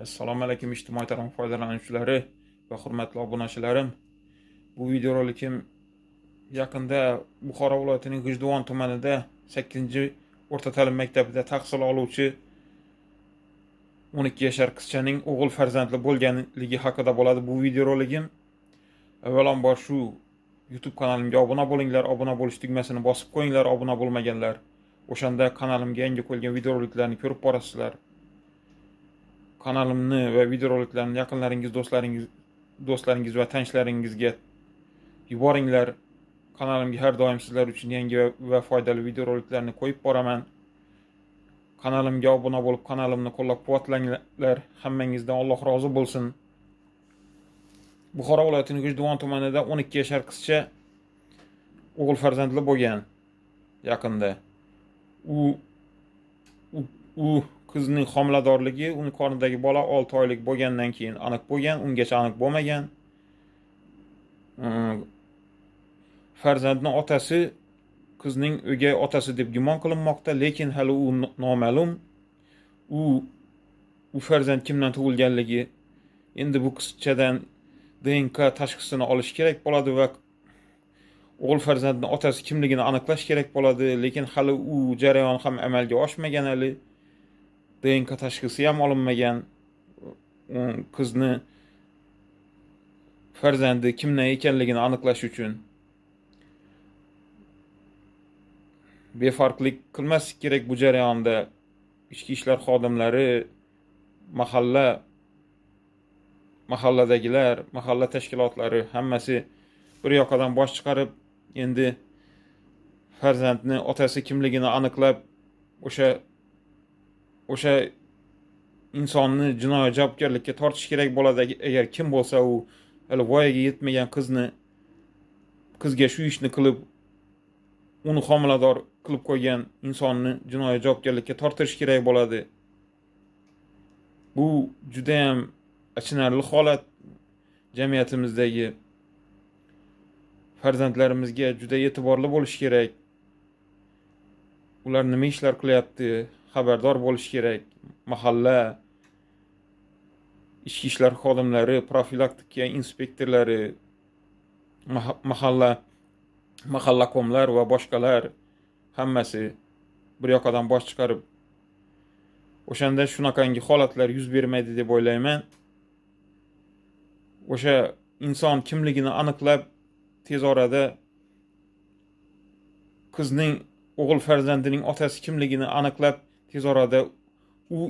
Assalomu alaykum ijtimoiy tarmoq foydalanuvchilari va hurmatli obunachilarim. Bu videorolikim yaqinda Buxoro viloyatining G'ijduvon tumanida 8-o'rta ta'lim maktabida tahsil oluvchi 12 yashar qizchaning o'g'il farzandli bo'lganligi haqida bo'ladi bu videoroligim. Avvalambor shu YouTube kanalimga obuna bo'linglar, obuna bo'lish tugmasini bosib qo'yinglar, obuna bo'lmaganlar. O'shanda kanalimga yangi qo'yilgan videoroliklarni ko'rib borasizlar. Kanalimni va videoroliklarni yaqinlaringiz, do'stlaringiz va tanishlaringizga yuboringlar. Kanalimga har doim sizlar uchun yangi va foydali videoroliklarni qo'yib boraman. Kanalimga obuna bo'lib, kanalimni qo'llab-quvvatlanglar. Hammangizdan Alloh rozi bo'lsin. Buxoro viloyatining G'ijduvon tumanida 12 yashar qizcha o'g'il farzandli bo'lgan yaqinda. U qizning homiladorligi uni qornidagi bola 6 oylik bo'lgandan keyin aniq bo'lgan, ungacha aniq bo'lmagan. Farzandning otasi qizning o'gay otasi deb gumon qilinmoqda, lekin hali u noma'lum. U farzand kimdan tug'ilganligi endi bu qizchadan DNK tashxisini olish kerak bo'ladi va o'g'il farzandning otasi kimligini aniqlash kerak bo'ladi, lekin hali u jarayon ham amalga oshmagan, hali DNK tashxisi ham olinmagan. Qizni farzandi kimdan ekanligini aniqlash uchun befarqlik qilmaslik kerak bu jarayonda. Ichki ishlar xodimlari, mahalladagilar, mahalla tashkilotlari hammasi bir yoqadan bosh chiqarib, endi farzandni otasi kimligini aniqlab, o'sha insonni jinoiy javobgarlikka tortish kerak bo'ladi. Agar kim bo'lsa u hali voyaga yetmagan qizga shu ishni qilib, uni homilador qilib qo'ygan insonni jinoiy javobgarlikka tortirish kerak bo'ladi. Bu juda ham achinarli holat jamiyatimizdagi. Farzandlarimizga juda e'tiborli bo'lish kerak. Ular nima ishlar qilyapti, xabardor bo'lish kerak. Mahalla ichki ishlar xodimlari, profilaktika inspektorlari, mahallakomlar va boshqalar hammasi bir yoqadan bosh chiqarib, o'shanda shunaqangi holatlar yuz bermaydi deb o'ylayman. O'sha inson kimligini aniqlab, tez orada qizning o'g'il farzandining otasi kimligini aniqlab, tez orada u